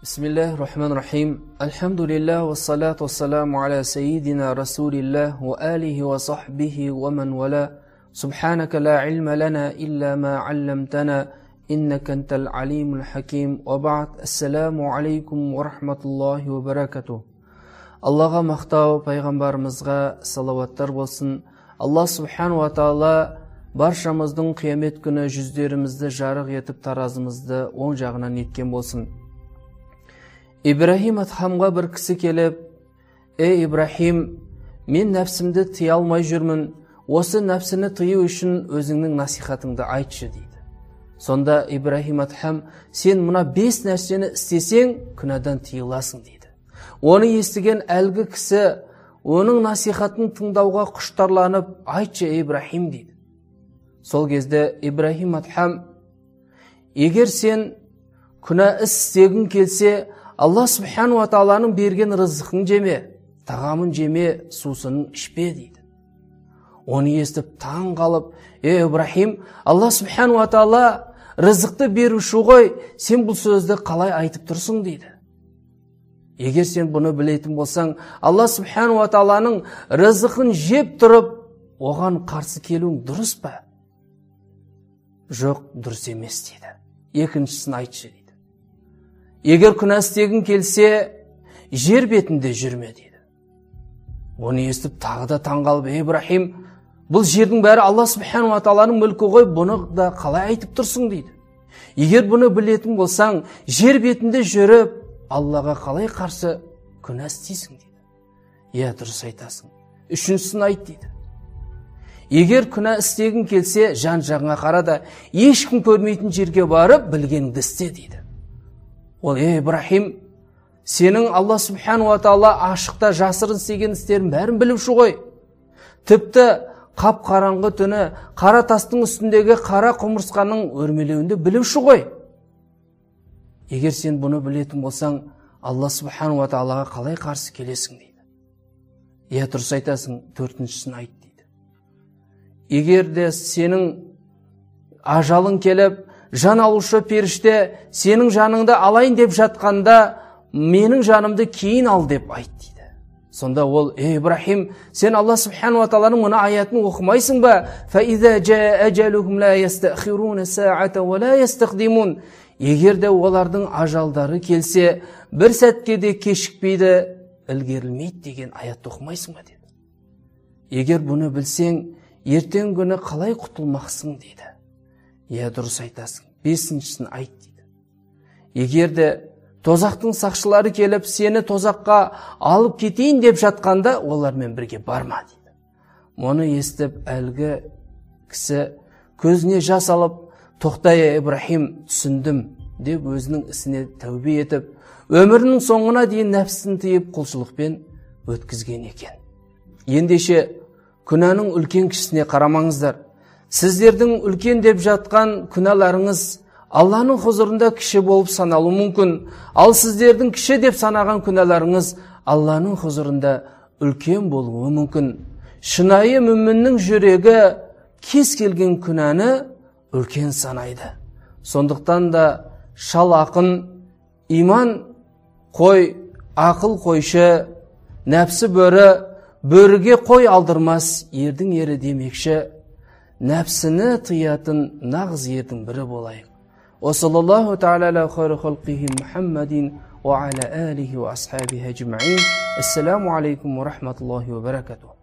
Бисмиллахи рахмани рахим. Альхамдулиллах, вассалату вассаламу аля сайидина расулиллах ва алихи ва сахбихи ва ман вала. Субханака ла илма лана илля ма алламтана, иннака антал алимул хаким. Ва ба'д. Ассаламу алейкум ва рахматуллахи ва баракатух. Аллаға мақтау, пайғамбарымызға салауаттар болсын. Алла субхану ва тағала баршамыздың қиямет күні жүздерімізді жарық етіп, таразымызды оң жағынан еткен болсын. Ибрахим Адхамға бір кісі келіп, «Ей Ибрахим, мен нәпсімді тыя алмай жүрмін, осы нәпсіні тыю үшін өзіңнің насихатыңды айтшы» дейді. Сонда Ибрахим Адхам, «Сен мына 5 нәрсені істесең, күнәдан тыйыласың» дейді. Оны естіген әлгі кісі оның насихатын тыңдауға құштарланып, «Айтшы, Ибрахим» дейді. Сол кезде Ибрахим Адхам, «Егер сен күнә іс істегің келсе, Алла субхану ва тағаланың берген рызқын жеме, тағамын жеме, сусынын ішпе» дейді. Оны естіп таң қалып, «Ей Ибрахим, Алла субхану ва тағала рызықты беруші ғой, сен бұл сөзді қалай айтып тұрсың» дейді. Егер сен бұны білетін болсаң, Алла субхану ва тағаланың рызқын жеп тұрып, оған қарсы келуің дұрыс па? Жоқ, дұрыс емес дейді. Екіншісін айтшы дейді. Егер күнә істегің келсе, жер бетінде жүрме дейді. Оны естіп тағы да таң қалып, «Ей Ибрахим, бұл жердің бәрі Алла субхану ва тағаланың мүлкі ғой, бұны да қалай айтып тұрсың» дейді. Егер бұны білетін болсаң, жер бетінде жүріп, Аллаға қалай қарсы күнә істейсің дейді. Иә, дұрыс айтасың. Үшіншісін айт дейді. Егер күнә істегің келсе, жан жағыңа қара да, ешкім көрмейтін жерге барып, білгеніңді істе дейді. Ол, «Ей Ибрахим, сенің Алла субхану ва тағала ашықта жасырын істеген істерін бәрін білуші ғой. Тіпті қап-қараңғы түні қара тастың үстіндегі қара құмырсқаның өрмелеуінде білуші ғой. Егер сен бұны білетін болсаң, Алла субхану ва тағалаға қалай қарсы келесің» дейді. Иә, дұрыс айтасың, төртіншісін айт дейді. Егер де сенің ажалың келіп, жан алушы періште сенің жаныңды алайын деп жатқанда, менің жанымды кейін ал деп айт дейді. Сонда ол, «Ей Ибрахим, сен Алла субхану ва тағаланың мына аятын оқымайсың ба? Фаиза жаа ажалухум ла ястахируна саата ва ла ястақдимун». Егер де олардың ажалдары келсе, бір сәтке де кешікпейді, ілгерілмейді деген аятты оқымайсың ба деді. Егер бұны білсең, ертең күні қалай құтылмақсың дейді. Иә, дұрыс айтасың. Бесіншісін айт дейді. Егер де тозақтың сақшылары келіп, сені тозаққа алып кетейін деп жатқанда, олармен бірге барма дейді. Мұны естіп, әлгі кісі көзіне жас алып, «Тоқтай, Ибрахим, түсіндім» деп өзінің ісіне тәубе етіп, өмірінің соңына дейін нәпсісін тыйып, құлшылықпен өткізген екен. Ендеше, күнәнің үлкен кішісіне қарамаңыздар. Сіздердің үлкен деп жатқан күнәларыңыз Алланың хұзырында кіші болып саналуы мүмкін. Ал сіздердің кіші деп санаған күнәларыңыз Алланың хұзырында үлкен болуы мүмкін. Шынайы мүміннің жүрегі кез келген күнәні үлкен санайды. Сондықтан да шал ақын, иман қой, ақыл қойшы, нәпсі бөрі, бөріге қой алдырмас ердің ері демекші, нәпсіні тыятын нағыз ердің бірі болайық. Уа саллаллаху тағала аля хайри халқихи Мухаммадин уа аля алихи уа асхабихи ажмаин. Ассаламу алейкум уа рахматуллахи уа баракатух.